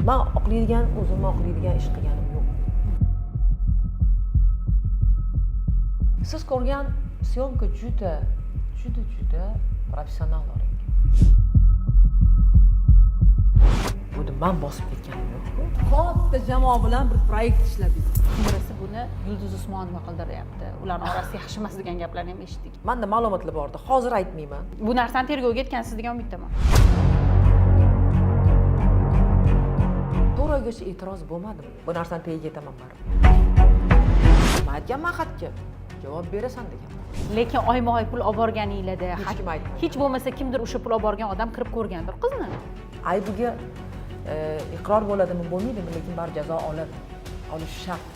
Man oqlaydigan, o'zimni oqlaydigan ish qilganim yo'q. Siz ko'rgan syomka juda, juda, juda professional olingan. Buni man bosib ketganim yo'q-ku. Katta jamoa bilan bir proyekt ishladik. Birisi buni Yulduz Usmonova qildiryapti, ularni orasi yaxshi emas degan gaplarni ham eshitdik. Manda ma'lumotlar bor edi, hozir aytmayman. Bu narsani tergovga yetgansiz degan umiddaman. 4 oygacha e'tiroz bo'lmadim. Bu narsani tagiga yetaman baribir. Man aytganman xatga, javob berasan deganman. Lekin oyma oy pul olib borganinglarda Hech kim aytmadi. Hech bo'lmasa kimdir o'sha pul olib borgan odam kirib ko'rgandir qizni. Aybiga iqror bo'ladimi, bo'lmaydimi, lekin baribir jazo oladi. Olishi shart.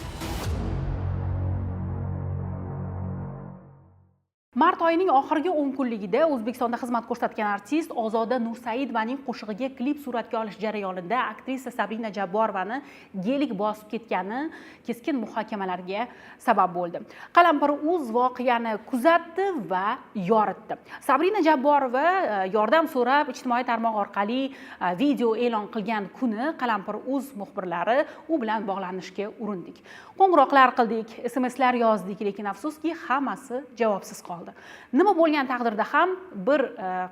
Mart oyining oxirgi 10 kunligida O'zbekistonda xizmat ko'rsatgan artist Ozoda Nursaidovaning qo'shig'iga klip suratga olish jarayonida aktrisa Sabrina Jabborovani gelik bosib ketgani keskin muhokamalarga sabab bo'ldi. Qalampir uz voqeani kuzatdi va yoritdi. Sabrina Jabborova yordam so'rab ijtimoiy tarmoq orqali video e'lon qilgan kuni Qalampir uz muxbirlari u bilan bog'lanishga urindik. Qo'ng'iroqlar qildik, SMSlar yozdik, lekin afsuski hammasi javobsiz qoldi. Nima bo'lgan taqdirda ham bir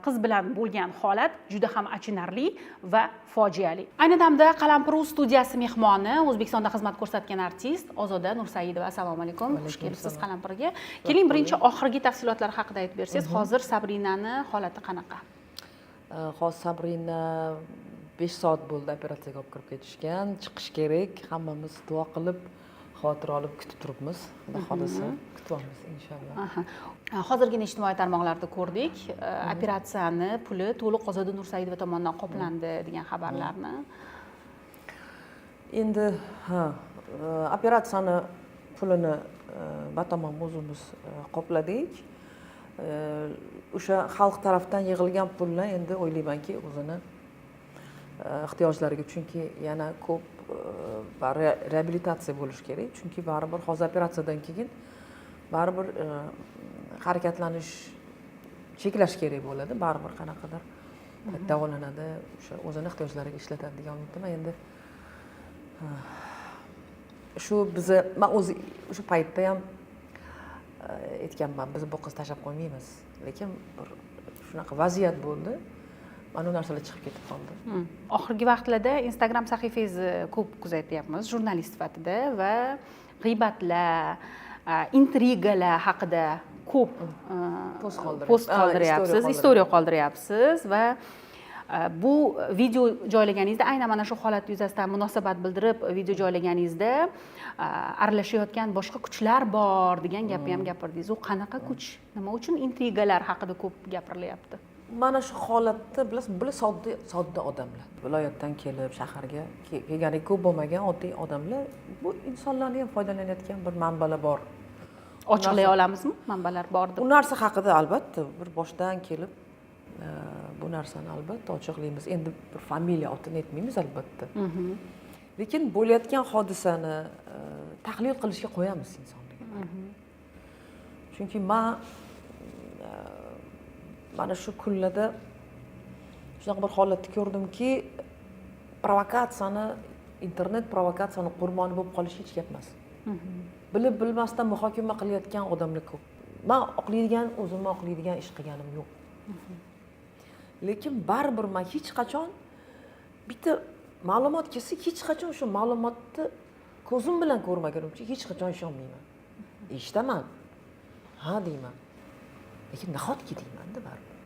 qiz bilan bo'lgan holat juda ham achinarli va fojiali. Ayni damda Qalampir uz studiyasi mehmoni O'zbekistonda xizmat ko'rsatgan artist Ozoda Nursaidova. Assalomu alaykum. Xush kelibsiz Qalampirga. Keling, birinchi oxirgi tafsilotlar haqida aytib bersangiz, hozir Sabrinani holati qanaqa? Hozir Sabrina 5 soat bo'ldi operatsiyaga olib kirib ketishgan, chiqish kerak. Hammamiz duo qilib, xavotir olib kutib turibmiz. Xudo xohlasa kutyapmiz inshaalloh. Hozirgina ijtimoiy tarmoqlarda ko'rdik, operatsiyani puli to'liq Ozoda Nursaidova tomonidan qoplandi degan xabarlarni. Endi ha, operatsiyani pulini batamom o'zimiz qopladik. O'sha xalq tarafdan yig'ilgan pulni endi o'ylaymanki o'zini ehtiyojlariga, chunki yana ko'p reabilitatsiya bo'lishi kerak, chunki baribir hozir operatsiyadan keyin baribir harakatlanish cheklash kerak bo'ladi, baribir qanaqadir davolanadi, o'sha o'zini ehtiyojlariga ishlatadi degan umiddaman. Endi shu biza, man o'zi o'sha paytda ham aytganman, biz bu qizni tashlab qo'ymaymiz, lekin bir shunaqa vaziyat bo'ldi, mana bu narsalar chiqib ketib qoldi. Oxirgi vaqtlarda Instagram sahifangizni ko'p kuzatyapmiz jurnalist sifatida va g'iybatlar, intrigalar haqida ko'p post qoldiryapsiz, istoriya qoldiryapsiz va bu video joylaganingizda aynan mana shu holat yuzasidan munosabat bildirib video joylaganingizda aralashayotgan boshqa kuchlar bor degan gapni ham gapirdingiz. U qanaqa kuch? Nima uchun intrigalar haqida ko'p gapirilyapti? Mana shu holatda bilasiz, bular sodda odamlar. Viloyatdan kelib shaharga kelgani ko'p bo'lmagan oddiy odamlar, bu insonlarni ham foydalanayotgan bir manbalar bor. Ochiqlay olamizmi? Manbalar bor deb. U narsa haqida albatta bir boshdan kelib bu narsani albatta ochiqlaymiz. Endi bir familiya otini aytmaymiz albatta. Lekin bo'layotgan hodisani tahlil qilishga qo'yamiz insonni. Chunki men mana shu kunlarda shunaqa bir holatni ko'rdimki, provokatsiyani, internet provokatsiyani qurboni bo'lib qolish hech gap emas. Bilib bilmasdan muhokama qilayotgan odamlar ko'p. Man oqlaydigan, o'zimni oqlaydigan ish qilganim yo'q. Lekin baribir men hech qachon bitta ma'lumot kelsa, hech qachon shu ma'lumotni ko'zim bilan ko'rmagunimcha hech qachon ishonmayman. Eshitaman. Ha deyman. Lekin nahotki deyman-da baribir.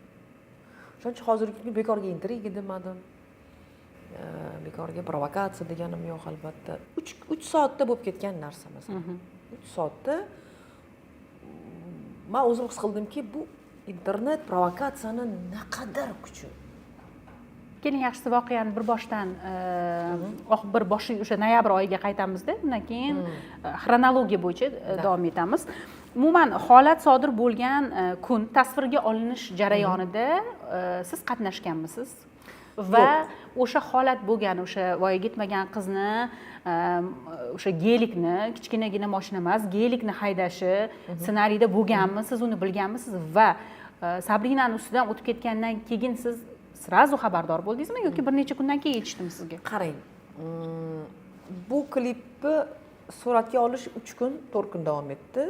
Shuning uchun hozirgi kunda bekorga intriga demadim. Bekorga provokatsiya deganim yo'q albatta. 3 soatda bo'lib ketgan narsa masalan. 3 soatda men o'zim his qildimki, bu internet provokatsiyani naqadar kuchi. Keling, yaxshisi voqeani bir boshdan bir boshi o'sha noyabr oyiga qaytamizda, undan keyin xronologiya bo'yicha davom etamiz. Umuman holat sodir bo'lgan kun tasvirga olinish jarayonida siz qatnashganmisiz? Va o'sha holat bo'lgan, o'sha voyaga yetmagan qizni, o'sha gelikni, kichkinagina mashina emas, gelikni haydashi ssenariyda bo'lganmi, siz uni bilganmisiz? Va Sabrinani ustidan o'tib ketgandan keyin siz srazu xabardor bo'ldingizmi yoki bir necha kundan keyin aytishdimi sizga? Qarang, Bu klipni suratga olish 3 kun, 4 kun davom etdi.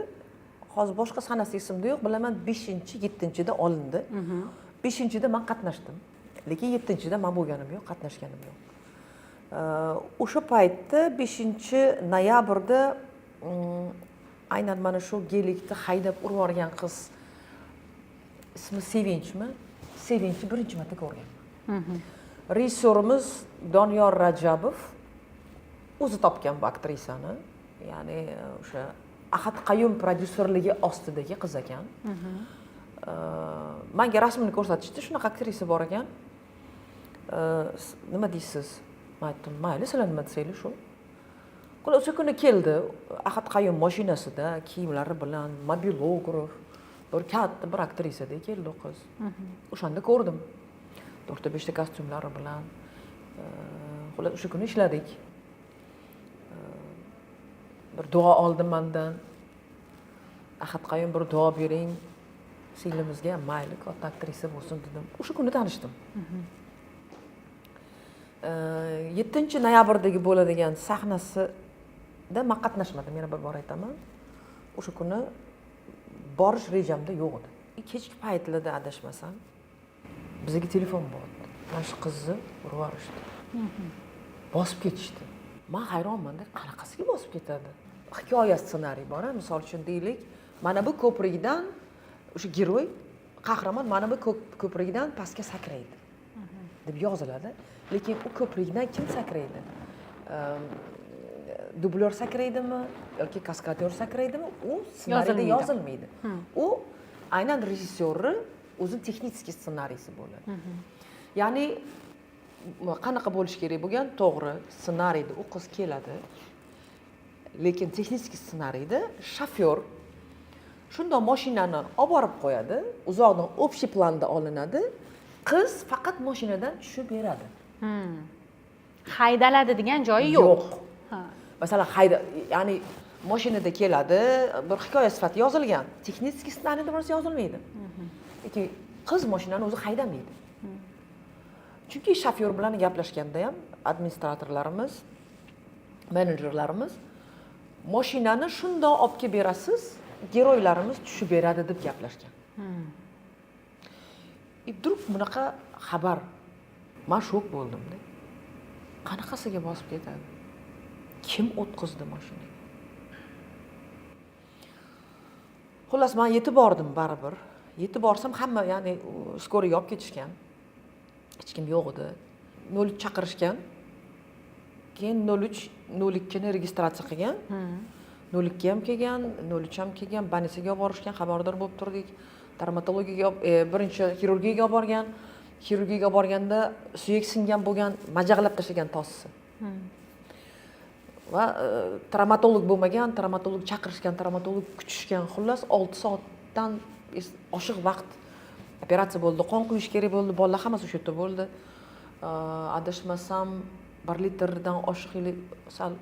Hozir boshqa sanasi esimda yo'q, bilaman 5-7-da olindi. 5-da man qatnashdim. Lekin 7-da man bo'lganim yo'q, qatnashganim yo'q. O'sha paytda 5 noyabrda aynan mana shu gelikni haydab urib yuborgan qiz, ismi Sevinchmi? Sevinchni birinchi marta ko'rganman. Rejissyorimiz Doniyor Rajabov o'zi topgan bu aktrisani. Ya'ni o'sha Ahad Qayum prodyuserligi ostidagi qiz ekan. Manga rasmini ko'rsatishdi, shunaqa aktrisa bor ekan. Nima deysiz? Man aytdim, mayli, sizlar nima desanglar shu. Xullas, o'sha kuni keldi Ahad Qayum mashinasida, kiyimlari bilan, мобилограф, bir katta bir aktrisadek keldi u qiz. O'shanda ko'rdim. To'rtta beshta kostyumlari bilan. Xullas, o'sha kuni ishladik. Bir duo oldim mandan. Ahad Qayum, bir duo bering singlimizga, mayli, katta aktrisa bo'lsin dedim. O'sha kuni tanishdim. 7 noyabrdagi bo'ladigan sahnasida man qatnashmadim, yana bir bor aytaman. O'sha kuni borish rejamda yo'q edi. Kechki paytlarda, adashmasam, bizga telefon bo'ldi. Mana shu qizni urib yuborishdi. Bosib ketishdi. Man hayronmanda, qanaqasiga bosib ketadi? Hikoya, ssenariy bor, a, misol uchun deylik, mana bu ko'prikdan o'sha герой, qahramon mana bu ko'prikdan pastga sakraydi deb yoziladi. Lekin u ko'prikdan kim sakraydi? Dublyor sakraydimi yoki kaskadyor sakraydimi? U ssenariyda Yozilmaydi. yozilmaydi. U aynan rejissyorni o'zini texnический ssenariysi bo'ladi. Ya'ni qanaqa bo'lishi kerak bo'lgan, to'g'ri, ssenariyda u qiz keladi. Lekin texnический ssenariyda shofyor shundoq mashinani olib borib qo'yadi, uzoqdan общий planda olinadi, qiz faqat mashinadan tushib beradi. Haydaladi degan joyi yo'q. Yo'q. Masalan, hayda, ya'ni mashinada keladi, bir hikoya sifatida yozilgan. Texnический ssenariyda bu narsa yozilmaydi. Lekin qiz mashinani o'zi haydamaydi. Chunki shofyor bilan gaplashganda ham administratorlarimiz, menejerlarimiz mashinani shundoq olib kelib berasiz, герой larimiz tushib beradi deb gaplashgan. И вдруг bunaqa xabar, man shok bo'ldim-da. Qanaqasiga bosib ketadi? Kim o'tqizdi mashinaga? Xullas, man yetib bordim baribir. Yetib borsam, hamma, ya'ni скорый olib ketishgan. Hech kim yo'q edi. 03 chaqirishgan. Keyin 03 02 ni registratsiya qilgan. 02 ham kelgan, 03 ham kelgan, больница ga olib borishgan, xabardor bo'lib turdik. Travmatologiyaga birinchi xirurgiyaga olib borgan. Xirurgiyaga olib borganda suyak singan bo'lgan, majag'lab tashlagan tosisi. Va travmatolog bo'lmagan, travmatolog chaqirishgan, travmatolog kutishgan. Xullas, 6 soatdan oshiq vaqt operatsiya bo'ldi, qon quyish kerak bo'ldi, bolalar hammasi o'sha yerda bo'ldi. Adashmasam, 1 litrdan oshiq или sal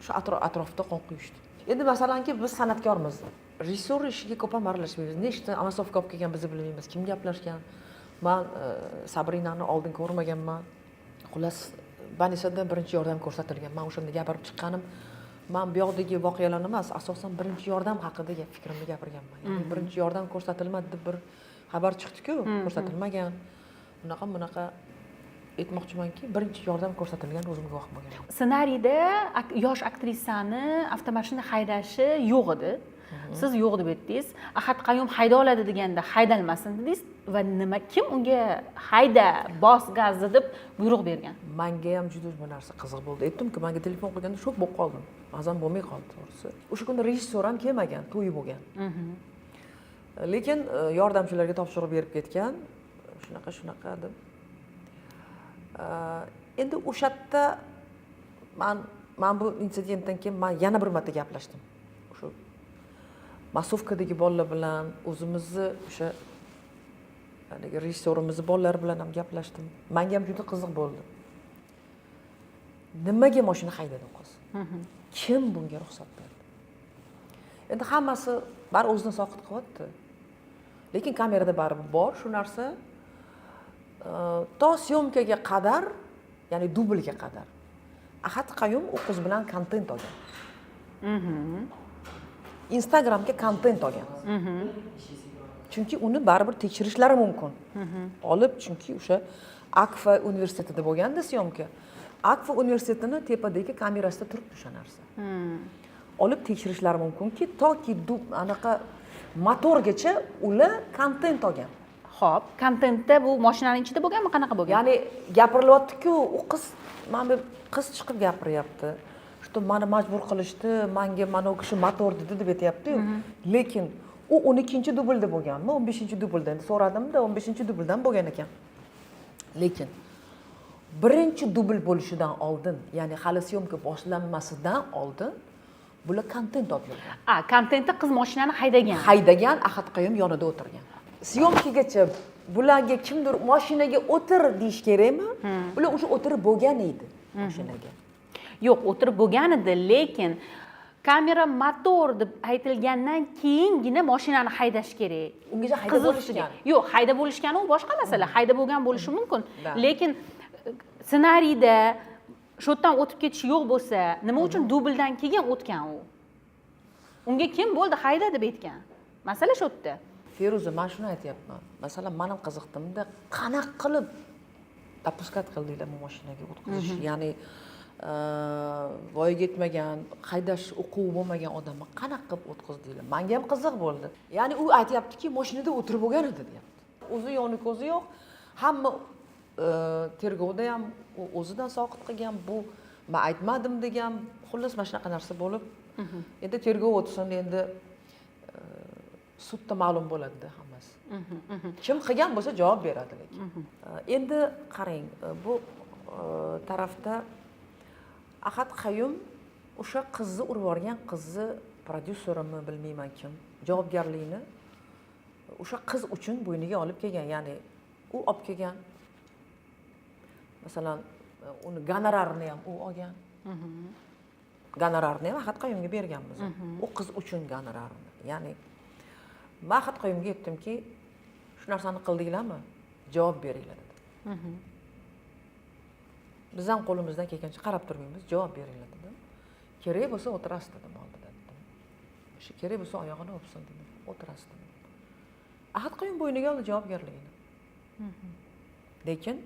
shu atrofda qon quyishdi. Endi masalanki, biz san'atkormiz. Rejissyor ishiga ko'p ham aralashmaymiz. Nechta массовка olib kelgan, biz bilmaymiz, kim gaplashgan. Man Sabrinani oldin ko'rmaganman. Xullas, больница da birinchi yordam ko'rsatilgan. Man o'shanda gapirib chiqqanim, man bu yoqdagi voqealarni emas, asosan birinchi yordam haqida fikrimni gapirganman. Ya'ni birinchi yordam ko'rsatilmadi deb bir xabar chiqdi-ku, ko'rsatilmagan. Bunaqa bunaqa aytmoqchimanki, birinchi yordam ko'rsatilgan, o'zim guvoh bo'lganman. Ssenariyda yosh aktrisani avtomashina haydashi yo'q edi. Siz yo'q deb aytdingiz. Ahad Qayum hayda oladi deganda haydalmasin dedingiz va nima, kim unga hayda, bos gazni deb buyruq bergan? Manga ham juda bu narsa qiziq bo'ldi. Aytdimku, manga telefon qilganda shok bo'lib qoldim. Mazam bo'lmay qoldi, to'g'risi. O'sha kuni rejissyor ham kelmagan, to'yi bo'lgan. Lekin yordamchilarga topshiriq berib ketgan, shunaqa shunaqa deb. Endi o'sha yerda man bu insidentdan keyin man yana bir marta gaplashdim. O'sha массовка dagi bolalar bilan, o'zimizni o'sha haligi rejissyorimizni bolalari bilan ham gaplashdim. Manga ham juda qiziq bo'ldi. Nimaga mashina haydadi u qiz? Kim bunga ruxsat berdi? Endi hammasi bari o'zidan soqit qilyapti. Lekin kamerada baribir bor shu narsa. To съёмка ga qadar, ya'ni dublga qadar. Ahad Qayum u qiz bilan kontent olgan, Instagramga kontent olgan, chunki uni baribir tekshirishlari mumkin olib, chunki o'sha Akfa universitetida bo'lganda съёмка, Akfa universitetini tepadagi kamerasida turibdi o'sha narsa. Olib tekshirishlari mumkinki, toki anaqa motorgacha ular kontent olgan. Ho'p, kontentda bu moshinani ichida bo'lganmi, qanaqa bo'lgan? Ya'ni gapirilyaptiku, u qiz, mana bu qiz chiqib gapiryapti, что mani majbur qilishdi, manga mana u kishi motor dedi deb aytyaptiyu. Lekin u 12-dublda bo'lganmi, 15-dublda, endi so'radimda, 15-dubldan bo'lgan ekan. Lekin birinchi dubl bo'lishidan oldin, ya'ni hali съёмка boshlanmasidan oldin bular kontent olib yurgan. A, kontentda qiz moshinani haydagan. Haydagan, Ahad Qayum yonida o'tirgan. Съёмка gacha bularga kimdir moshinaga o'tir deyish kerakmi? Ular уже o'tirib bo'lgan edi moshinaga. Yo'q, o'tirib bo'lgan edi, lekin kamera motor deb aytilgandan keyingina moshinani haydash kerak. Ungacha haydab Qiz bo'lishgan. ustiga. Yo'q, haydab bo'lishgani u boshqa masala, haydab bo'lgan bo'lishi mumkin. Lekin ssenariyda shu yerdan o'tib ketish yo'q bo'lsa, nima uchun dubldan keyin o'tgan u? Unga kim bo'ldi hayda deb aytgan? Masala shu yerda. Feruza, man shuni aytyapman. Masalan, man ham qiziqdimda, qanaqa qilib допускать qildinglar bu mashinaga o'tkazish? Ya'ni voyaga yetmagan, haydash uquvi bo'lmagan odamni qanaqa qilib o'tkazdinglar? Manga ham qiziq bo'ldi. Ya'ni u aytyaptiki, mashinada o'tirib bo'lgan edi deyapti. O'zi yoni ko'zi yo'q. Hamma tergovda ham u o'zidan soqit qilgan, bu man aytmadim degan. Xullas, mana shunaqa narsa bo'lib, endi tergov o'tsin, endi sudda ma'lum bo'ladida hammasi. Kim qilgan bo'lsa, javob beradi. Lekin endi qarang, bu tarafda Ahad Qayum o'sha qizni urib yuborgan qizni prodyuserimi, bilmayman kim, javobgarlikni o'sha qiz uchun bo'yniga olib kelgan. Ya'ni u olib kelgan, masalan, uni gonorarini ham u olgan, gonorarni ham Ahad Qayumga berganmiz u qiz uchun gonorarini. Ya'ni man Ahad Qayumga aytdimki, shu narsani qildinglarmi, javob beringlar dedim. Biz ham qo'limizdan kelgancha qarab turmaymiz, javob beringlar dedim. Kerak bo'lsa, o'tirasiz dedim oldida dedim. O'sha kerak bo'lsa, oyog'ini o'psin dedim, o'tirasiz dedim. Ahad Qayum bo'yniga oldi javobgarligini. Lekin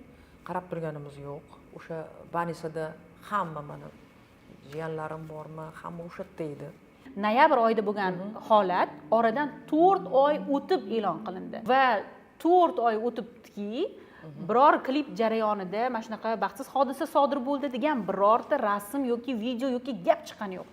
qarab turganimiz yo'q. O'sha больница da hamma, mani jiyanlarim bormi, hamma o'sha yerda edi. Noyabr oyida bo'lgan holat oradan 4 oy o'tib e'lon qilindi va 4 oy o'tibdiki, biror klip jarayonida mana shunaqa baxtsiz hodisa sodir bo'ldi degan birorta rasm yoki video yoki gap chiqqani yo'q.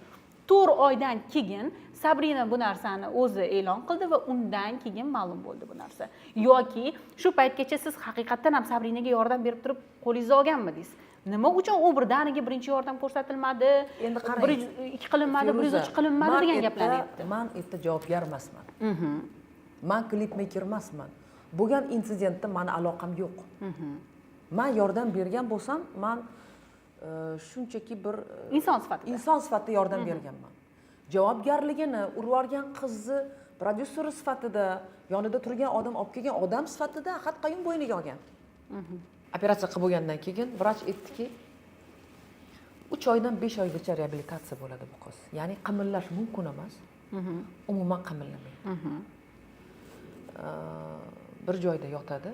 4 oydan keyin Sabrina bu narsani o'zi e'lon qildi va undan keyin ma'lum bo'ldi bu narsa. Yoki shu paytgacha siz haqiqatdan ham Sabrinaga yordam berib turib qo'lingizga olganmidingiz? Nima uchun u birdaniga birinchi yordam ko'rsatilmadi, Endi qarang, 102 qilinmadi, 103 Feruza, qilinmadi man degan gaplarni aytdi. Man erta javobgar emasman, man klipmeyker emasman. Bo'lgan insidentda mani aloqam yo'q. Man yordam bergan bo'lsam, man shunchaki bir inson sifatida. Inson sifatida yordam berganman. Javobgarligini urib yuborgan qizni prodyuseri sifatida, yonida turgan odam, olib kelgan odam sifatida Ahad Qayum bo'yniga olgan. Operatsiya qilib bo'lgandan keyin vrach aytdiki, 3 oydan 5 oygacha reabilitatsiya bo'ladi bu qiz, ya'ni qimillash mumkin emas, umuman qimillamaydi, bir joyda yotadi.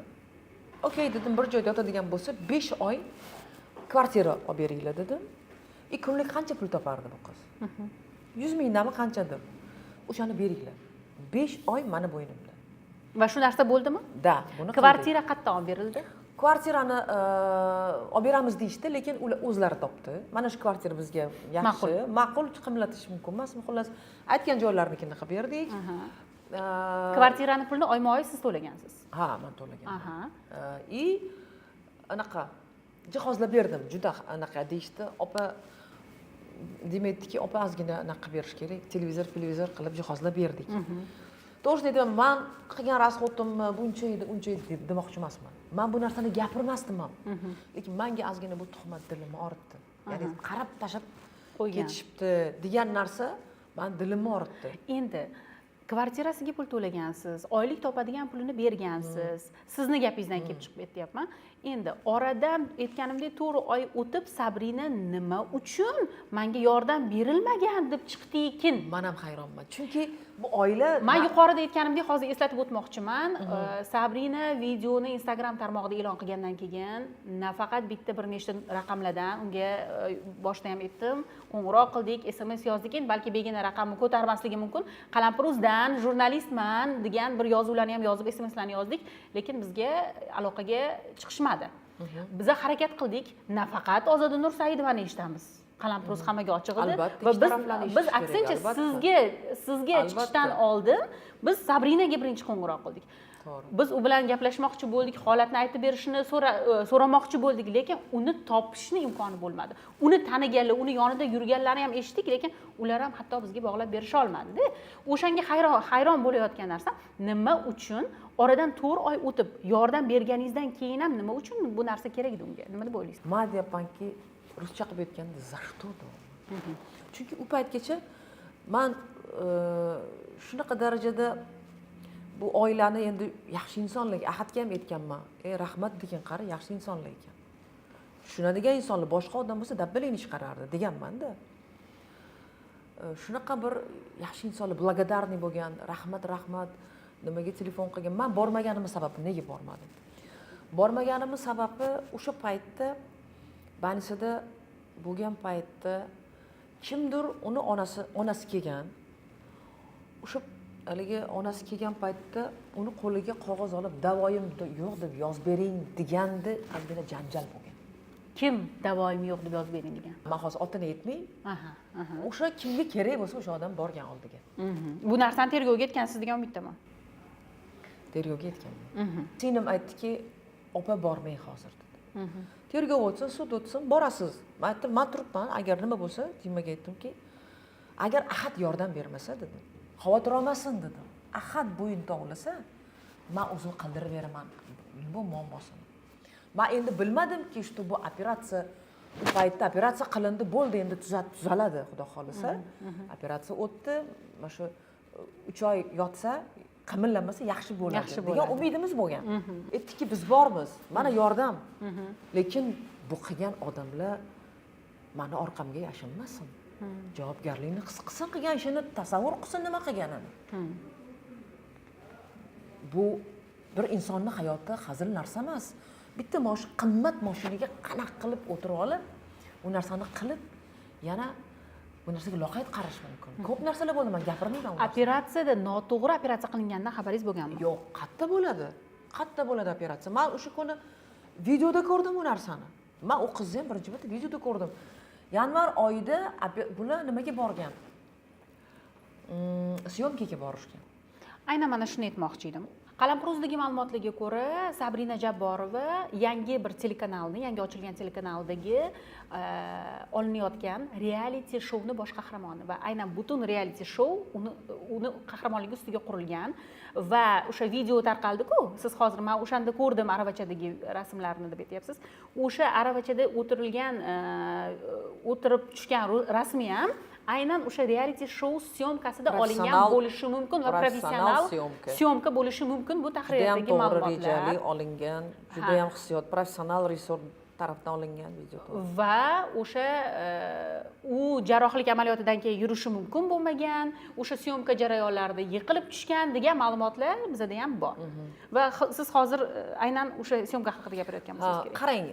Okey dedim, bir joyda yotadigan bo'lsa, 5 oy kvartira olib beringlar dedim. И kunlik qancha pul topardi bu qiz, 100 mingdami, qanchadir, o'shani beringlar, 5 oy mani bo'ynimda. Va shu narsa bo'ldimi? Да, buni qildik. Kvartira qayerdan olib berildi? Kvartirani olib beramiz deyishdi, lekin ular o'zlari topdi. Mana shu kvartira bizga yaxshi, Ma'qul. ma'qul, qimillatish mumkin emas. Xullas, aytgan joylarnikini qilib berdik. Kvartirani pulini oyma oy siz to'lagansiz? Ha, man to'laganman. И anaqa jihozlab berdim, juda anaqa deyishdi, opa demaydiki, opa, ozgina anaqa qilib berish kerak, televizor televizor qilib jihozlab berdik. To'g'risini aytaman, man qilgan расход imni buncha edi, uncha edi deb demoqchi emasman. Man bu narsani gapirmasdim ham, lekin manga ozgina bu tuhmat dilimni og'ritdi. Ya'ni qarab tashlab qo'ygan. Ketishibdi degan narsa mani dilimni og'ritdi. Endi kvartirasiga pul to'lagansiz, oylik topadigan pulini bergansiz, sizni gapingizdan kelib chiqib aytyapman. Endi oradan aytganimdek 4 oy o'tib Sabrina nima uchun menga yordam berilmagan deb chiqdikin? Man ham hayronman. Chunki bu oila, man yuqorida aytganimdek hozir eslatib o'tmoqchiman. Sabrina videoni Instagram tarmog'ida e'lon qilgandan keyin nafaqat bitta, bir nechta raqamlardan unga, boshida ham aytdim, qo'ng'iroq qildik, SMS yozdik. Endi balki begona raqamni ko'tarmasligi mumkin. Qalampiruzdan jurnalistman degan bir yozuvlarni ham yozib, SMSlarni yozdik, lekin bizga aloqaga chiqishmadi. Biza harakat qildik, nafaqat Ozoda Nursaidovani eshitamiz. Qalampiruz hammaga ochiq edi. Albatta, va ikki biz taraflarni biz eshitish kerak, aksincha albatta. sizga chiqishdan oldin biz Sabrinaga birinchi qo'ng'iroq qildik. Biz u bilan gaplashmoqchi bo'ldik, holatni aytib berishini so'ramoqchi bo'ldik, lekin uni topishni imkoni bo'lmadi. Uni taniganlar, uni yonida yurganlarni ham eshitdik, lekin ular ham hatto bizga bog'lab berisha olmadi-da. O'shanga hayron bo'layotgan narsa, nima uchun oradan 4 oy o'tib yordam berganingizdan keyin ham nima uchun bu narsa kerak edi unga? Nima deb o'ylaysiz? Man deyapmanki, ruscha qilib aytganda, за что? Chunki u paytgacha man shunaqa darajada bu oilani endi yaxshi insonlar, Ahadga ham aytganman, rahmat degan, qara, yaxshi insonlar ekan, tushunadigan insonlar, boshqa odam bo'lsa dabdalangni chiqarardi deganmanda. Shunaqa bir yaxshi insonlar, благодарный bo'lgan, rahmat, rahmat, nimaga telefon qilgan. Man bormaganimni sababi, nega bormadim, bormaganimni sababi o'sha paytda больница da bo'lgan paytda kimdir uni onasi kelgan, o'sha haligi onasi kelgan paytda uni qo'liga qog'oz olib, davoyim yo'q deb yozib bering degandi, ozgina janjal bo'lgan. Kim davoyim yo'q deb yozib bering degan? Man hozir otini aytmay, Aha, aha. o'sha kimga kerak bo'lsa o'sha odam borgan oldiga. Bu narsani tergovga aytgansiz degan umiddaman. Tergovga aytganman. Singlim aytdiki, opa, bormang hozir dedi, tergov o'tsin, sud o'tsin, borasiz. Man aytdim, man turibman, agar nima bo'lsa. Dimaga aytdimki, agar Ahad yordam bermasa dedim, xavotir olmasin dedim, Ahad bo'yin tovlasa, man o'zim qildirib beraman bu muammosini. Man endi bilmadimki, что bu operatsiya, u paytda operatsiya qilindi, bo'ldi, endi tuzaladi xudo xohlasa. Operatsiya o'tdi, mana shu 3 oy yotsa, qimillamasa yaxshi bo'ladi Yaxshi degan bo'ladi. umidimiz bo'lgan. Aytdikki, biz bormiz, mana yordam, lekin bu qilgan odamlar mani orqamga yashinmasin, javobgarlikni his qilsin, qilgan ishini tasavvur qilsin, nima qilganini. Bu bir insonni hayoti hazil narsa emas. Bitta qimmat moshinaga qanaqa qilib o'tirib olib, u narsani qilib, yana bu narsaga loqayd qarash mumkin? Ko'p narsalar bo'ldi, man gapirmayman u narsani. Operatsiyada noto'g'ri operatsiya qilinganidan xabaringiz bo'lganmi? Yo'q, qayerda bo'ladi, qayerda bo'ladi operatsiya? Man o'sha kuni videoda ko'rdim u narsani. Man u qizni ham birinchi marta videoda ko'rdim. Yanvar oyida bular nimaga borgan, съёмка ga borishgan. Aynan mana shuni aytmoqchi edim. Qalampiruzdagi ma'lumotlarga ko'ra, Sabrina Jabborova yangi bir telekanalni, yangi ochilgan telekanaldagi olinayotgan reality shouni bosh qahramoni va aynan butun reality shou uni qahramonligi ustiga qurilgan. Va o'sha video tarqaldiku, siz hozir man o'shanda ko'rdim aravachadagi rasmlarni deb aytyapsiz. O'sha aravachada o'tirilgan, o'tirib tushgan rasmi ham aynan o'sha reality show съёмка sida olingan bo'lishi mumkin va professional professional съёмка. съёмка bo'lishi mumkin bu Judayam tahririyatdagi to'g'ri, ma'lumotlar. Rejali olingan, judayam hissiyot, professional rejissyor tarafdan olingan video, to'g'ri. Va o'sha u jarrohlik amaliyotidan keyin yurishi mumkin bo'lmagan, o'sha съёмка jarayonlarida yiqilib tushgan degan ma'lumotlar bizada ham bor. Va siz hozir aynan o'sha съёмка haqida gapirayotgan bo'lsangiz kerak. Qarang,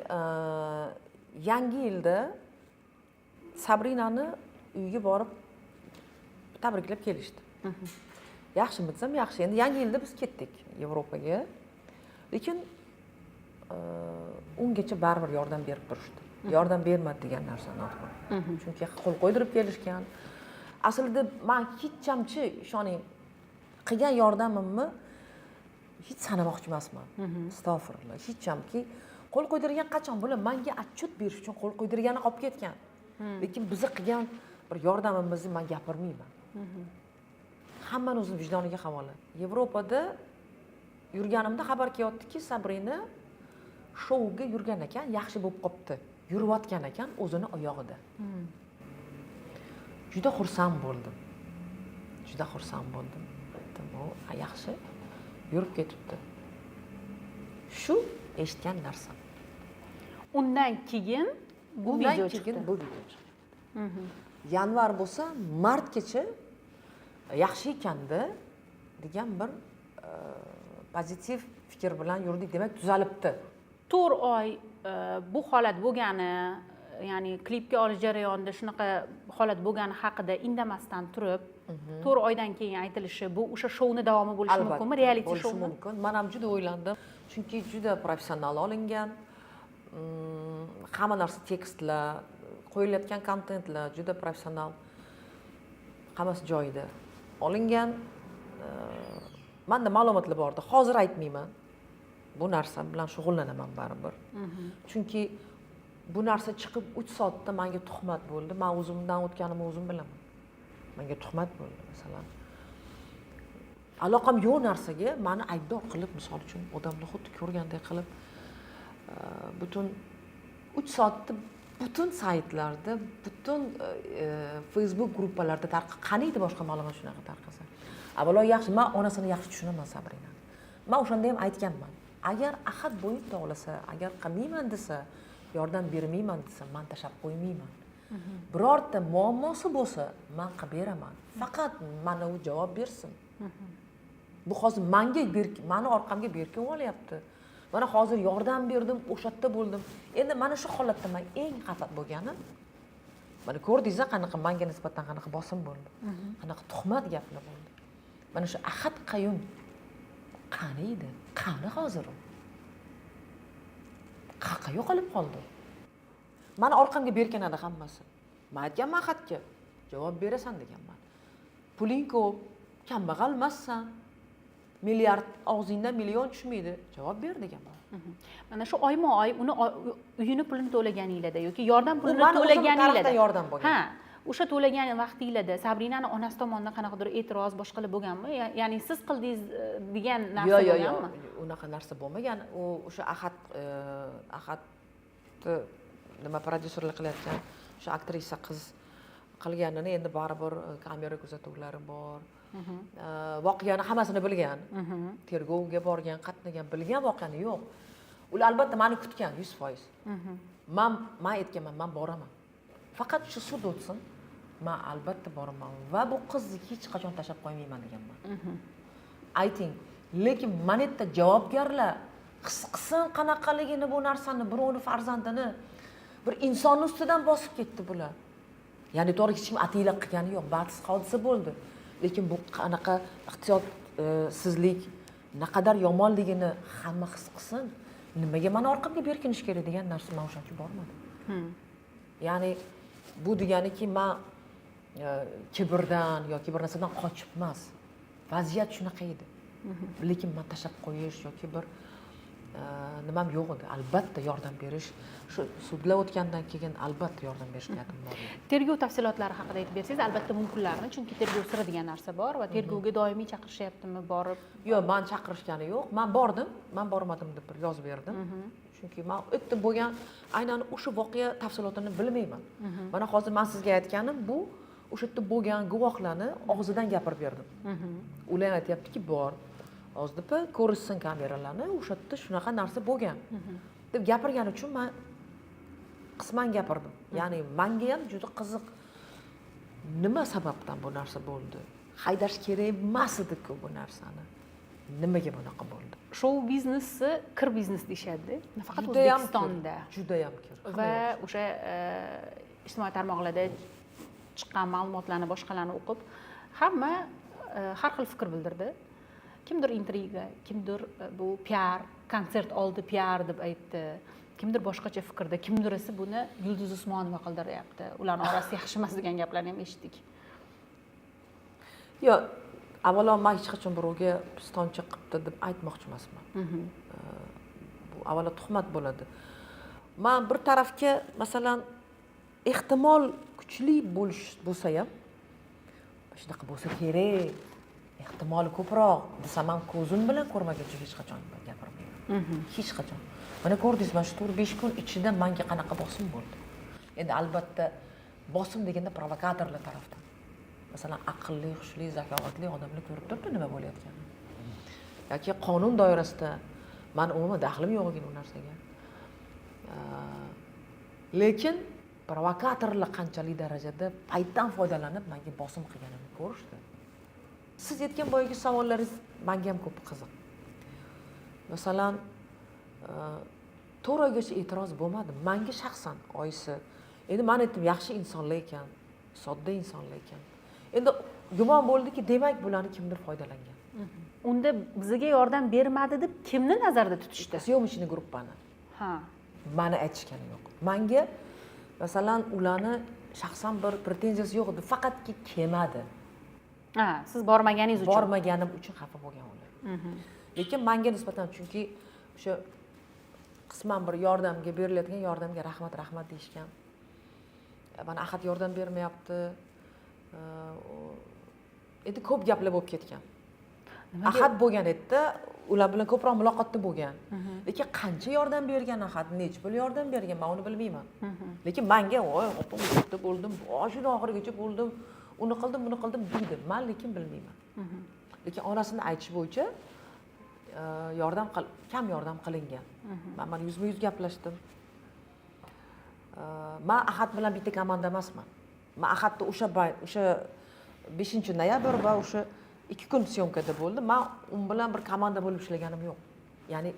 yangi yilda Sabrinani uyiga borib tabriklab kelishdi. Yaxshimi desam, yaxshi. Endi yangi yilda biz ketdik Yevropaga, lekin ungacha baribir yordam berib turishdi. Yordam bermadi degan narsa noto'g'ri, chunki qo'l qo'ydirib kelishgan. Aslida man hechamchi, ishoning, qilgan yordamimni hech sanamoqchi emasman, astag'firulloh, hechamki. Qo'l qo'ydirgan qachon? Bular manga отчет berish uchun qo'l qo'ydirgani qolib ketgan, lekin bizni qilgan bir yordamimizni man gapirmayman. Hammani o'zini vijdoniga havola. Yevropada yurganimda xabar kelyaptiki, Sabrina shouga yurgan ekan, yaxshi bo'lib qolibdi, yurayotgan ekan o'zini oyog'ida. Juda xursand bo'ldim, juda xursand bo'ldim. Aytdim, o yaxshi yurib ketibdi. Shu eshitgan narsam. Undan keyin bu video chiqdi. Bu video chiqdi. Yanvar bo'lsa, martgacha yaxshi ekanda degan bir pozitiv fikr bilan yurdik, demak tuzalibdi. 4 oy bu holat bo'lgani, ya'ni klipga olish jarayonida shunaqa holat bo'lgani haqida indamasdan turib, 4 oydan keyin aytilishi, bu o'sha shouni davomi bo'lishi mumkinmi? Reality bo'lishi showmi? Mumkin. Men ham juda o'ylandim, chunki juda professional olingan. Hamma narsa, tekstlar, qo'yilayotgan kontentlar juda professional. Hammasi joyida olingan. Menda ma'lumotlar bor edi. Hozir aytmayman. Bu narsa bilan shug'ullanaman baribir. Chunki bu narsa chiqib 3 soatda menga tuhmat bo'ldi. Men o'zimdan o'tganimni o'zim bilaman. Menga tuhmat bo'ldi, masalan. Aloqam yo'q narsaga meni aybdor qilib, misol uchun, odamlar xuddi ko'rgandek qilib, butun 3 soatda butun saytlarda, butun Facebook gruppalarda tarqab, qaniydi boshqa ma'lumot shunaqa tarqasa. Avvalo yaxshi, men onasini yaxshi tushunaman Sabrinani. Men o'shanda ham aytganman. Agar Ahad bo'yin tovlasa, agar qilmayman desa, yordam bermayman desa, men tashlab qo'ymayman. Birorta muammosi bo'lsa, men qilib beraman. Faqat mana u javob bersin. Bu hozir menga meni orqamga berkinib olyapti. Mana hozir yordam berdim, o'sha yerda bo'ldim. Endi mana shu holatda men eng xafa bo'lganim, mana ko'rdingiz qanaqa menga nisbatan qanaqa bosim bo'ldi, qanaqa tuhmat gaplar bo'ldi. Mana shu Ahad Qayum qani edi? Qani hozir u? Qayerga yo'qolib qoldi? Mani orqamga berkinadi hammasi. Men aytganman Ahadga, javob berasan deganman. Puling ko'p, kambag'al emassan. Milliard og'zingdan million tushmaydi, javob ber deganman. Mana shu oyma-oy uni uyini pulini to'laganinglarda yoki yordam pulini mani o'zim to'laganinglarda. tarafdan yordam bo'lgan. Ha, o'sha to'lagan vaqtinglarda Sabrinani onasi tomonidan qanaqadir e'tiroz boshqalar bo'lganmi? Ya'ni siz qildingiz degan narsa Yo'q, yo'q, bo'lganmi? yo'q, unaqa narsa bo'lmagan. U o'sha Ahadni nima prodyuserlik qilayotgan o'sha aktrisa qiz qilganini endi baribir kamera kuzatuvlari bor. Voqeani hammasini bilgan. Tergovga borgan, qatnagan, bilgan voqeani yo'q. Ular albatta meni kutgan 100%. Men aytganman, men boraman. Faqat shu sud o'tsin, men albatta boraman va bu qizni hech qachon tashlab qo'ymayman deganman. Ayting, lekin mana yerda javobgarlar his qilsin qanaqaligini bu narsani, birovni farzandini bir insonni ustidan bosib ketdi bular. Ya'ni to'g'ri hech kim ataylab qilgani yo'q, baxtsiz hodisa bo'ldi. Lekin bu qanaqa ehtiyotsizlik, naqadar yomonligini hamma his qilsin. Nimaga meni orqamga berkinish kerak degan narsa men o'shaning uchun bormadim. Ya'ni bu deganiki men kibrdan yoki bir narsadan qochib emas. Vaziyat shunaqa edi. Lekin men tashlab qo'yish yoki bir nimam yo'q edi. Albatta yordam berish, shu sudlar o'tgandan keyin albatta yordam berish niyatim bor edi. Tergov tafsilotlari haqida aytib bersangiz, albatta mumkinlarni, chunki tergov siri degan narsa bor va tergovga doimiy chaqirishyaptimi borib? Yo'q, men chaqirishgani yo'q. Men bordim, men bormadim deb bir yozib berdim. Chunki men u yerda bo'lgan aynan o'sha voqea tafsilotini bilmayman. Mana hozir men sizga aytganim bu o'sha yerda bo'lgan guvohlarni og'zidan gapirib berdim. Ular aytyaptiki, bor. Ozdapa ko'rishsin kameralarni, o'sha yerda shunaqa narsa bo'lgan deb gapirgani uchun men qisman gapirdim. Ya'ni menga ham juda qiziq, nima sababdan bu narsa bo'ldi? Haydash kerak emas edi-ku bu narsani. Nimaga bunaqa bo'ldi? Shou biznesi kir biznes deyishadi, nafaqat Judayam kir, O'zbekistonda. Judayam kir. Va o'sha ijtimoiy tarmoqlarda chiqqan ma'lumotlarni, boshqalarni o'qib, hamma har xil fikr bildirdi. Kimdir intriga, kimdir bu piar, konsert oldi piar deb aytdi. Kimdir boshqacha fikrda, kimdir esa buni Yulduz Usmonova qildiryapti. Ularning orasi yaxshi emas degan gaplarni ham eshitdik. Yo'q, avvalo men hech qachon birovga pistoncha qilibdi deb aytmoqchi emasman. Bu avvalo tuhmat bo'ladi. Men bir tarafga, masalan, ehtimol kuchli bo'lish bo'lsa ham, shunaqa bo'lsa kerak, ehtimoli ko'proq desam ham ko'zim bilan ko'rmaguncha hech qachon gapirmayman. Hech qachon. Mana ko'rdingiz, mana shu 4-5 kun ichida menga qanaqa bosim bo'ldi. Endi albatta bosim deganda provokatorlar tarafdan. Masalan, aqlli, hushli, zakovatli odamlar ko'rib turibdi nima bo'layotganini. Yoki qonun doirasida men umuman daxlim yo'q ekan u narsaga. Lekin provokatorlar qanchalik darajada paytdan foydalanib menga bosim qilganini ko'rishdi. Siz aytgan boyagi savollaringiz menga ham ko'p qiziq. Masalan, 4 oygacha e'tiroz bo'lmadi manga shaxsan oyisi. Endi man aytdim, yaxshi insonlar ekan, sodda insonlar ekan. Endi gumon bo'ldiki, demak bularni kimdir foydalangan. Unda bizga yordam bermadi deb kimni nazarda tutishdi? Съёмочный gruppani. Ha. Mani aytishgani yo'q. Manga masalan ularni shaxsan bir pretenziyasi yo'q edi, faqatki kelmadi. Ha, siz bormaganingiz uchun. Bormaganim uchun xafa bo'lgan ular. Lekin manga nisbatan, chunki o'sha qisman bir yordamga berilayotgan yordamga rahmat rahmat deyishgan. Mana Ahad yordam bermayapti. Endi ko'p gaplar bo'lib ketgan. Ahad bo'lgan edi, ular bilan ko'proq muloqotda bo'lgan. Lekin qancha yordam bergan Ahad, necha pul yordam bergan, men uni bilmayman. Lekin menga, voy, opa, u yerda bo'ldim, boshidan oxirigacha bo'ldim, uni qildim, buni qildim deydi. Men lekin bilmayman. Lekin onasini aytishi bo'yicha yordam kam yordam qilingan. Men mana yuzma-yuz gaplashdim. Men Ahad bilan bitta komanda emasman. Men Ahadni o'sha 5 noyabr va o'sha 2 kun syomkada bo'ldi. Men u bilan bir komanda bo'lib ishlaganim yo'q. Ya'ni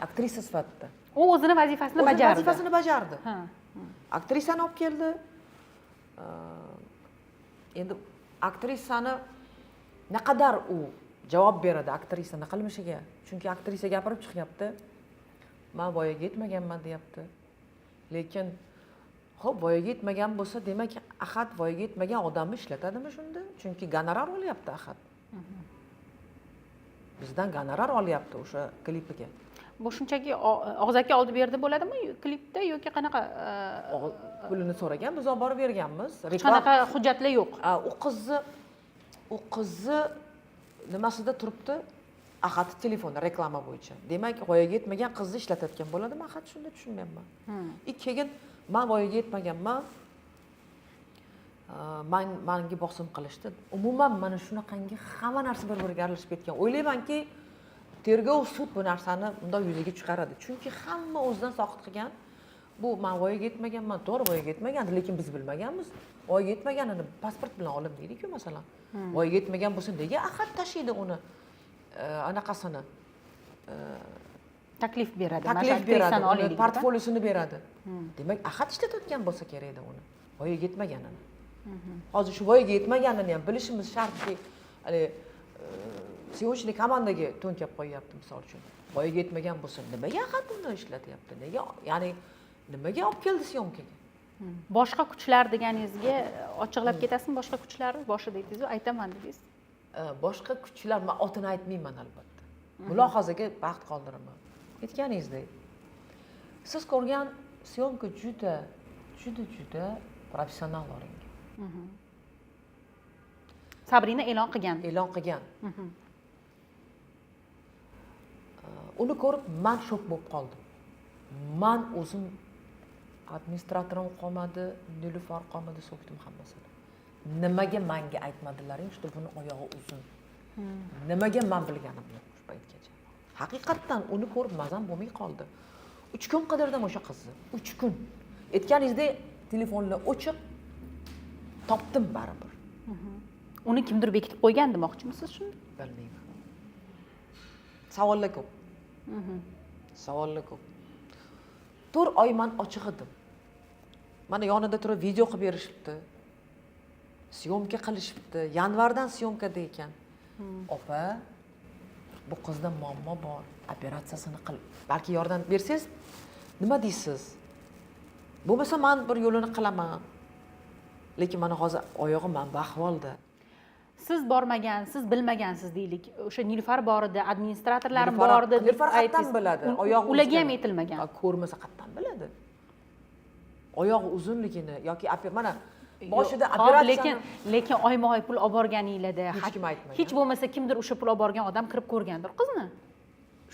aktrisa sifatida. U o'zini vazifasini O'zini bajardi. vazifasini bajardi. Ha. Aktrisani olib keldi. Endi aktrisani naqadar u javob beradi aktrisani qilmishiga. Chunki aktrisa gapirib chiqyapti. Men voyaga yetmaganman deyapti. Lekin xo'p, voyaga yetmagan bo'lsa, demak Ahad voyaga yetmagan odamni ishlatadimi shunda? Chunki gonorar olyapti Ahad. Bizdan gonorar olyapti o'sha klipiga. Bu shunchaki og'zaki oldi berdi bo'ladimi klipda yoki qanaqa? Pulini so'ragan, biz olib borib berganmiz. Hech qanaqa hujjatlar yo'q. U qizni nimasida turibdi? Ahad telefoni reklama bo'yicha. Demak, voyaga yetmagan qizni ishlatayotgan bo'ladimi Ahad shunda, tushunmayapman. И keyin man voyaga yetmaganman. Man manga bosim qilishdi. Umuman mana shunaqangi hamma narsa bir-biriga aralashib ketgan. O'ylaymanki, tergov, sud bu narsani bundoq yuzaga chiqaradi. Chunki hamma o'zidan soqit qilgan. Bu man voyaga yetmaganman, to'g'ri voyaga yetmagandi, lekin biz bilmaganmiz. Voyaga yetmaganini pasport bilan olim deydi-ku masalan. Voyaga yetmagan bo'lsa, nega Ahad tashiydi uni anaqasini? Taklif beradi. Mana shu Taklif beradi, aktrisani uni olaylik deb, a? portfoliosini beradi. Demak, Ahad ishlatayotgan bo'lsa kerak edi uni. Voyaga yetmaganini. Hozir shu voyaga yetmaganini ham bilishimiz shartki, haligi съёмочный komandaga to'nkab qo'yyapti misol uchun. Voyaga yetmagan bo'lsa, nimaga Ahad uni ishlatyapti? Nega, ya'ni nimaga olib keldi syomkaga? Boshqa kuchlar deganingizga ochiqlab ketasizmi boshqa kuchlarni? Boshida aytdingiz-ku, aytaman dedingiz. Boshqa kuchlar, man otini aytmayman albatta. Mulohazaga vaqt qoldiraman. Aytganingizdek, siz ko'rgan syomka juda, juda, juda professional olingan. Sabrina e'lon qilgan. E'lon qilgan. Uni ko'rib man shok bo'lib qoldim. Man o'zim administratorim qolmadi, Nilufar qolmadi, so'kdim hammasini. Nimaga manga aytmadilaring, что buni oyog'i uzun? Nimaga man bilganim yo'q shu paytgacha. Haqiqatdan uni ko'rib mazam bo'lmay qoldi. 3 kun qidirdim o'sha qizni. 3 kun. Aytganingizdek, telefonlar o'chiq, topdim baribir. Uni kimdir bekitib qo'ygan demoqchimisiz shunda? Bilmayman. Savollar ko'p. Savollar ko'p. 4 oy man ochiq edim. Mana yonida turib video qilib berishibdi. Syomka qilishibdi. Yanvardan syomkada ekan. Opa, bu qizda muammo bor. Operatsiyasini qil. Balki yordam bersangiz, nima deysiz? Bo'lmasa man bir yo'lini qilaman. Lekin mana hozir oyog'im man bu ahvolda. Siz bormagan, siz bilmagansiz deylik. O'sha Nilufar bor edi, administratorlarim bor edi deb Nilufar qayerdan aytdingiz. Biladi? Oyog'i Ularga ham uzun. aytilmagan. Ha, ko'rmasa qayerdan biladi? Oyog'i uzunligini yoki mana boshida Yo'q, operatsiyani lekin oyma-oy pul olib borganinglarda Hech kim aytmagan. Hech bo'lmasa kimdir o'sha pul olib borgan odam kirib ko'rgandir qizni.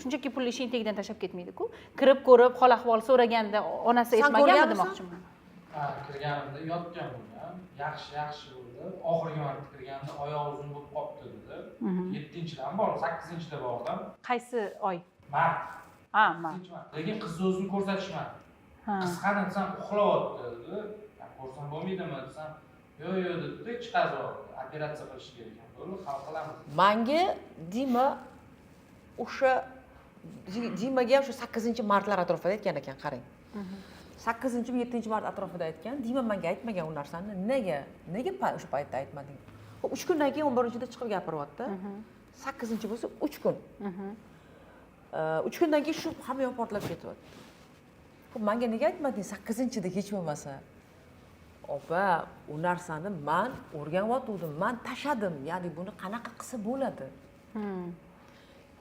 Shunchaki pulni eshikning tagidan tashlab ketmaydi-ku. Kirib ko'rib, hol ahvol so'raganda onasi San aytmaganmi ko'rganmisan? demoqchiman. Ha, kirganimda yotgan bo'lgan. Yaxshi, yaxshi bo'ldi. Oxirgi marta kirganda oyog'i uzun bo'lib qolibdi dedi. 7-dan bordim, 8-da bordim. Qaysi oy? Mart. Ha, mart. 8 mart. Lekin qizni o'zini ko'rsatishmadi. Qisqani desam uxlayapti dedi. Ko'rsam bo'lmaydimi desam, yo'q yo'q dedi, chiqarib yubordi. Operatsiya qilish kerak ekan. Bo'ldi, hal qilamiz. Manga Dima o'sha Dimaga ham shu 8-martlar atrofida aytgan ekan, qarang. 8-mi 7-mart atrofida aytgan. Dima menga aytmagan u narsani. Nega? Nega o'sha paytda aytmading? Xo'p, 3 kundan keyin 11-da chiqib gapiryapti. 8-chi bo'lsa 3 kun. 3 kundan keyin shu hamma yoq portlab ketyapti. Xo'p, menga nega aytmading 8-chida hech bo'lmasa? Opa, u narsani man o'rganyotgandim, man tashadim. Ya'ni buni qanaqa qilsa bo'ladi?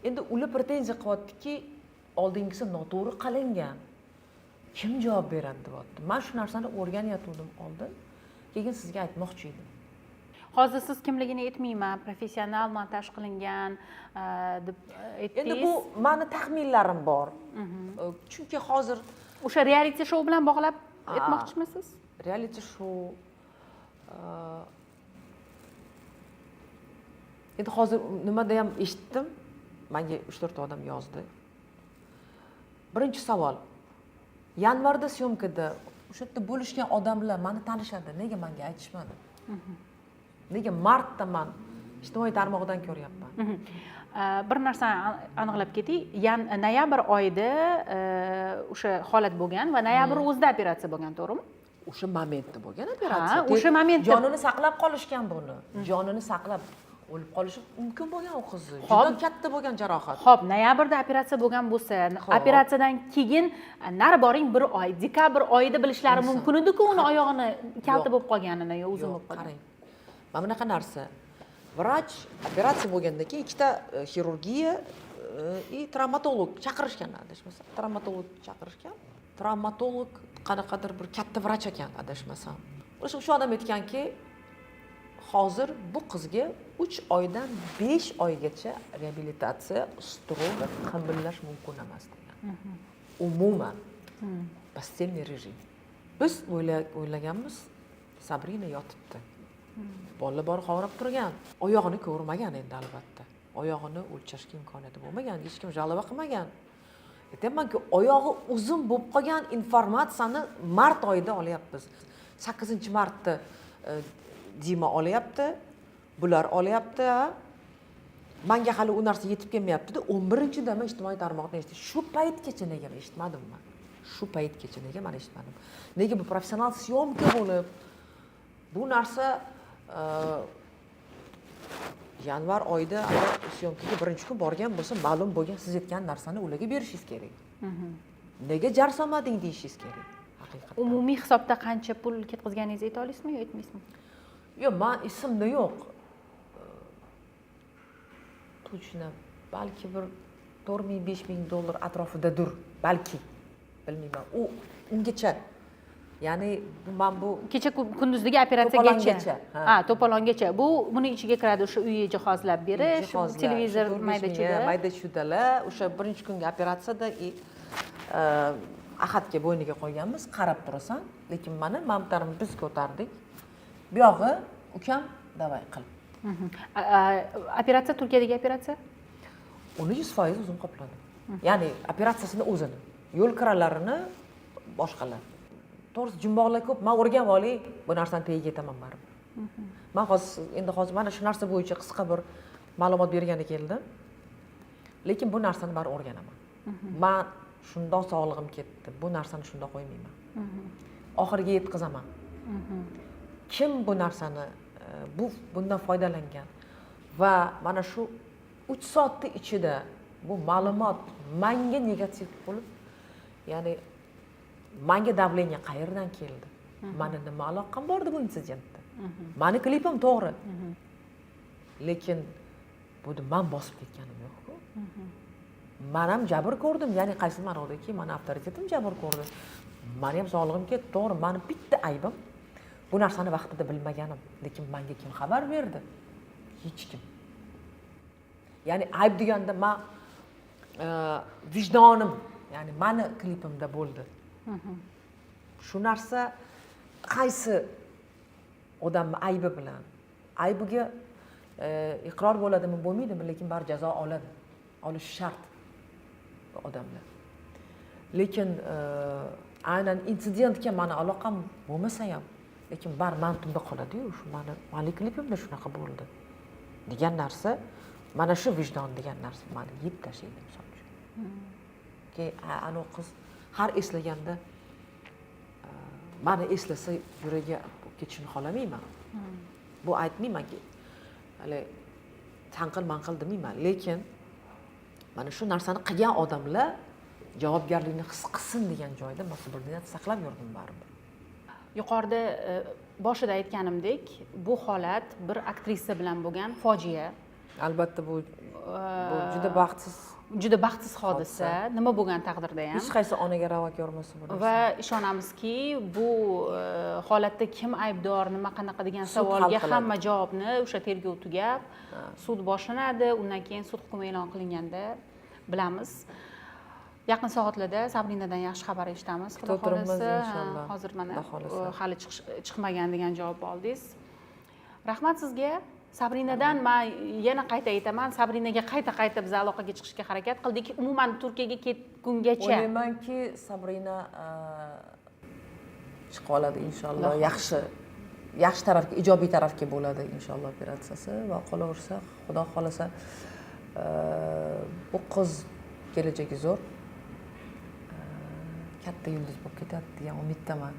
Endi ular pretenziya qilyaptiki, oldingisi noto'g'ri qilingan. Kim javob beradi deyapti. Man shu narsani o'rganayotgandim oldin. Keyin sizga aytmoqchi edim. Hozir siz kimligini aytmayman, professional montaj qilingan deb aytdingiz. Endi bu meni taxminlarim bor. Chunki hozir o'sha reality show bilan bog'lab aytmoqchimisiz? Reality show endi hozir nimada ham eshitdim, menga 3-4 odam yozdi. Birinchi savol. Yanvarda syomkada o'sha yerda bo'lishgan odamlar meni tanishadi, nega menga aytishmadi? Nega martda man ijtimoiy tarmoqdan ko'ryapman? Bir narsani aniqlab ketay. Noyabr oyida o'sha holat bo'lgan va noyabr o'zida operatsiya bo'lgan, to'g'rimi? O'sha momentda bo'lgan operatsiya. Ha, o'sha momentda. Jonini saqlab qolishgan buni. Jonini saqlab o'lib qolishi mumkin bo'lgan u qizni. Juda katta bo'lgan jarohat. Xo'p, noyabrda operatsiya bo'lgan bo'lsa, operatsiyadan keyin nari boring bir oy, dekabr oyida bilishlari mumkin edi-ku uni oyog'ini kalta bo'lib qolganini yo uzun bo'lib qolganini. Qarang. Mana bunaqa narsa. Vrach operatsiya bo'lgandan keyin ikkita xirurgiya и travmatolog chaqirishgan, adashmasam. Travmatolog chaqirishgan. Travmatolog qanaqadir bir katta vrach ekan, adashmasam. O'sha shu odam aytganki, hozir bu qizga 3 oydan 5 oygacha reabilitatsiya strogo qimillash mumkin emas degan. Umuman постельный rejim. Biz o'ylaganmiz, Sabrina yotibdi. Bolalar bor qovrab turgan. Oyog'ini ko'rmagan endi albatta. Oyog'ini o'lchashga imkoniyati bo'lmagan, hech kim жалоба qilmagan. Aytyapmanki, oyog'i uzun bo'lib qolgan informatsiyani mart oyida olyapmiz. 8-martda Dima olyapti, bular olyapti. Menga hali u narsa yetib kelmayapti-da. 11-da men ijtimoiy tarmoqda eshitdim. Shu paytgacha nega men eshitmadim men? Shu paytgacha nega men eshitmadim? Nega bu professional syomka bo'lib, bu narsa yanvar oyida agar syomkaga birinchi kun borgan bo'lsa, ma'lum bo'lgan siz aytgan narsani ularga berishingiz kerak. Nega jar solmading deyishingiz kerak. Haqiqatan. Umumiy hisobda qancha pul ketkazganingizni ayta olasizmi yo aytmaysizmi? Yo'q, men esimda yo'q. Точно, balki bir 4000 5000 dollar atrofidadir, balki. Bilmayman. U ungacha. Ya'ni men bu kecha kunduzdagi operatsiyagacha. To'polongacha, ha. Ha, to'polongacha. Bu buni ichiga kiradi o'sha uyni jihozlab berish, jihozlar, televizor, shu mayda 4-5 ming, chuyda. Mayda chuydalar, o'sha birinchi kungi operatsiyada и Ahadga bo'yniga qo'yganmiz, qarab turasan, lekin mana mamtarni biz ko'tardik. Bu yog'i ukam давай qil. Operatsiya Turkiyadagi operatsiya? Uni 100% o'zim qopladim. Ya'ni operatsiyasini o'zini, yo'l kiralarini boshqalar. To'g'risi jumboqlar ko'p, men o'rganib olay, bu narsani tagiga yetaman baribir. Men hozir endi hozir mana shu narsa bo'yicha qisqa bir ma'lumot bergani keldim. Lekin bu narsani baribir o'rganaman. Men shundoq sog'lig'im ketdi, bu narsani shundoq qo'ymayman. Oxiriga yetkazaman. Kim bu narsani bu bundan foydalangan va mana shu 3 soatni ichida bu ma'lumot menga negativ bo'lib, ya'ni menga давление qayerdan keldi? Mani nima aloqam bor edi bu insidentda? Mani klipim to'g'ri. Lekin buni men bosib ketganim yo'q-ku. Men ham jabr ko'rdim, ya'ni qaysi ma'nodaki mani avtoritetim jabr ko'rdi. Mani ham sog'lig'im ketdi, to'g'ri, mani bitta aybim bu narsani vaqtida bilmaganim. Lekin menga kim xabar berdi? Hech kim. Ya'ni ayb deganda men vijdonim, ya'ni mani klipimda bo'ldi. Shu narsa qaysi odamni aybi bilan, aybiga iqror bo'ladimi, bo'lmaydimi, lekin baribir jazo oladi. Olishi shart odamlar. Lekin Aynan intsidentga mani aloqam bo'lmasa ham, lekin baribir mani tunda qoladiyu, shu mani klipimda shunaqa bo'ldi degan narsa, mana shu vijdon degan narsa mani yeb tashlaydi, misol uchun. Keyin anavi qiz har eslaganda, mani eslasa, yuragi ketishini xohlamayman. Bu aytmaymanki, hali tanqil manqil demayman, lekin mana shu narsani qilgan odamlar javobgarlikni his qilsin degan joyda man subordinatsiya saqlab yurdim baribir. Yuqorida, boshida aytganimdek, bu holat bir aktrisa bilan bo'lgan fojia. Albatta, bu juda baxtsiz Juda baxtsiz hodisa, nima bo'lgan taqdirda ham. Hech qaysi onaga ravo ko'rmasin bu narsa. Va ishonamizki, bu holatda kim aybdor, nima, qanaqa degan Sud hal savolga qiladi. hamma javobni o'sha tergov tugab, sud boshlanadi, undan keyin sud hukmi e'lon qilinganda bilamiz. Yaqin soatlarda Sabrinadan yaxshi xabar eshitamiz, xudo Kutib turibmiz, xohlasa. Inshaalloh. Hozir mana Xudo xohlasa. Hali chiqmagan degan javob oldingiz. Rahmat sizga. Sabrinadan man yana qayta aytaman, Sabrinaga qayta qayta biz aloqaga chiqishga harakat qildik, umuman Turkiyaga ketgungacha. O'ylaymanki, Sabrina chiqib oladi, inshaalloh. Yaxshi, yaxshi tarafga, ijobiy tarafga bo'ladi, inshaalloh, operatsiyasi va qolaversa, xudo xohlasa, bu qiz kelajagi zo'r, katta yulduz bo'lib ketadi degan umiddaman.